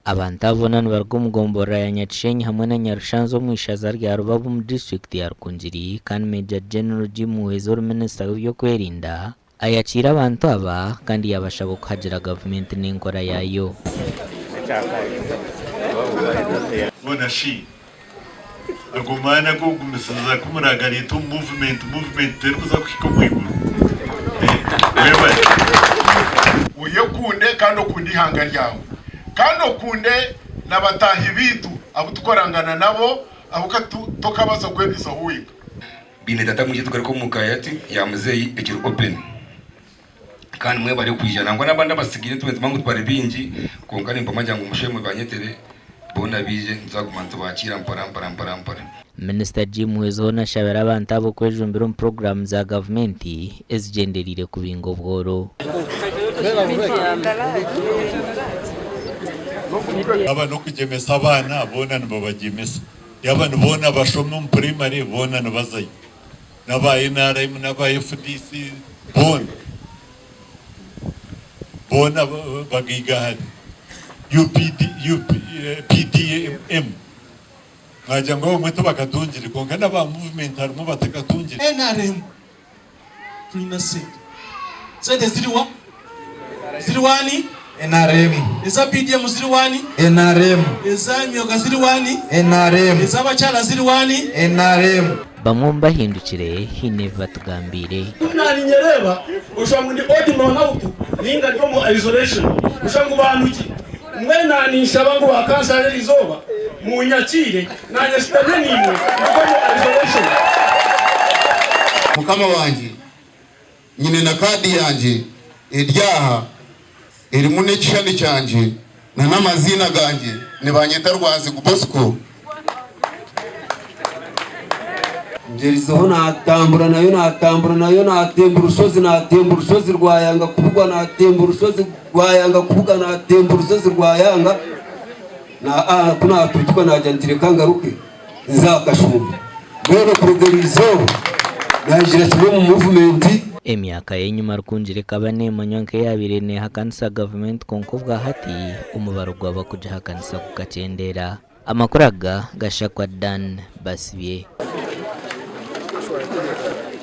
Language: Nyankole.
Abantu aba boona nibaruga omu gomborora ya Nyakishenyi hamwe na Nyarushanza omu ishaza rya Rubabo omu disiturikiti ya Rukungiri kandi Major General Jim Muhwezi ori minisita w'eby'okwerinda ayakiire abantu aba kandi yaabashaba okuhagira gavumenti n'enkora yaayo. Bona shi, ago maani ag'okugumisiriza ku muragareeta omu movement, movement terikuza kuhika omu iguru? Mwebare. Oyekunde kandi okunde eihanga ryawe, kandi okunde na bataahi baitu abu tukorangana nabo, ahabw'okuba tokabaasa kwebaisaho wenka. Beine tata mwije tugaruke omuka yati ya muzeyi ekiri open kandi mwebare kwija nangwa nabandi abasigaire nitubazima ngu tibari bingi kwonka nimpamya ngu mushabe mubanyetere boona baije nituzaguma nitubakiira mpora mpora mpora mpora. Minisita Jim Muhwezi hoona ashabire abantu aba okwejumbira omu puroguraamu za gavumenti ezigyendereire kubinga obworo. Yaaba n'okugyemesa abaana, boona nibabagyemesa. Yaaba ni boona abashomi omu puraimari, boona nibazayo. N'aba NRM n'aba FDC boona. Boona bagaigahare. UPD, UP, PDM mwagira ngu abamwe tibakatungire kwonka n'aba muvumenti harimu batakatungire. NRM tulina sente. Sente ziri wa? Ziri wani? Nrm. Eza PDM ziri wani? Nrm. Eza emyoga ziri wani? Nrm. Ez'abakyara ziri wani? Nrm. Bamwe omu bahindukire haine ebi batugambiire. Ku naaninyereeba, oshusha ngu ndi odd man out nainga ndi omu isolation, oshusha ngu banduki. Mbwenu naaninshaba ngu ba kansara erizooba munyakiire naanye nshutame naimwe nduge omu isolation. Mukama wangye, nyine na kaadi yangye eri aha erimu n'ekishushani kyangye na n'amaziina gangye, nibanyeta Rwanzigu Bosco. Ngyerizeho naatambura nayo naatambura nayo naatemba orushozi naatemba orushozi rwayanga kubugwa naatemba orushozi rwayanga kubuga naatemba orushozi rwayanga na ku naatuutuka naagira nti reka ngaruke nze aha kashumba mbwenu okuruga eryo izooba naijira kimwe omu muvumenti. Emyaka y'enyima Rukungiri ekaba neemanywa nk'eyaabaire neehakanisa gavumenti kwonka obwa hati omubaro gw'abarikugihakanisa gukakyendeera. Amakuru aga gashakwa Dan Basibye.